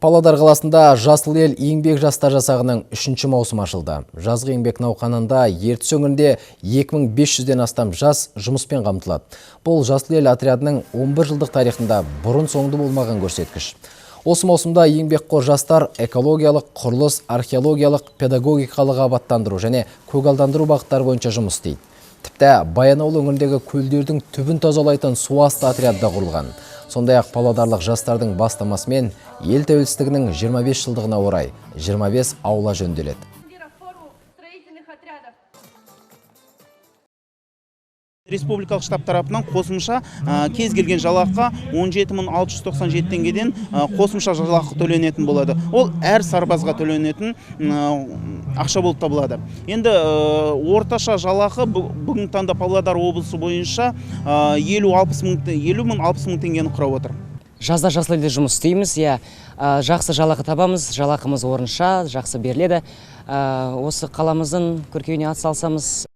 Павлодар қаласында «Жасыл ел» еңбек жастар жасағының 3 маусымы ашылды. Жазғы еңбек науқанында Ертіс өңірінде 2500-ден астам жас жұмыспен қамтылады. Бұл «Жасыл ел» отрядының 11 жылдық тарихында бұрын соңды болмаған көрсеткіш. Осы маусымда еңбекқор жастар экологиялық, құрылыс, археологиялық, педагогикалық, абаттандыру және көгалдандыру бағыттары бойынша жұмыс істейді. Тіпті Баянауыл өңіріндегі көлдердің түбін тазалайтын суасты отряды да құрылған. Сондай-ақ павлодарлық жастардың бастамасымен ел тәуелсіздігінің 25 жылдығына орай 25 аула жөнделеді. Форму строительных отрядов. Республикалық штаб тарапынан қосымша кез келген жалақыға 17 697 теңгеден қосымша жалақы төленетін болады. Ол әр сарбазға төленетін ақша болып табылады. Енді орташа жалақы бүгінгі таңда Павлодар облысы бойынша 50 60 мың, 50 мың, 60 мың теңгені құрап отыр. Жазда «Жасыл елде» жұмыс істейміз, иә, жақсы жалақы табамыз, жалақымыз орынша, жақсы беріледі. Осы қаламыздың көркеюіне атсалысамыз.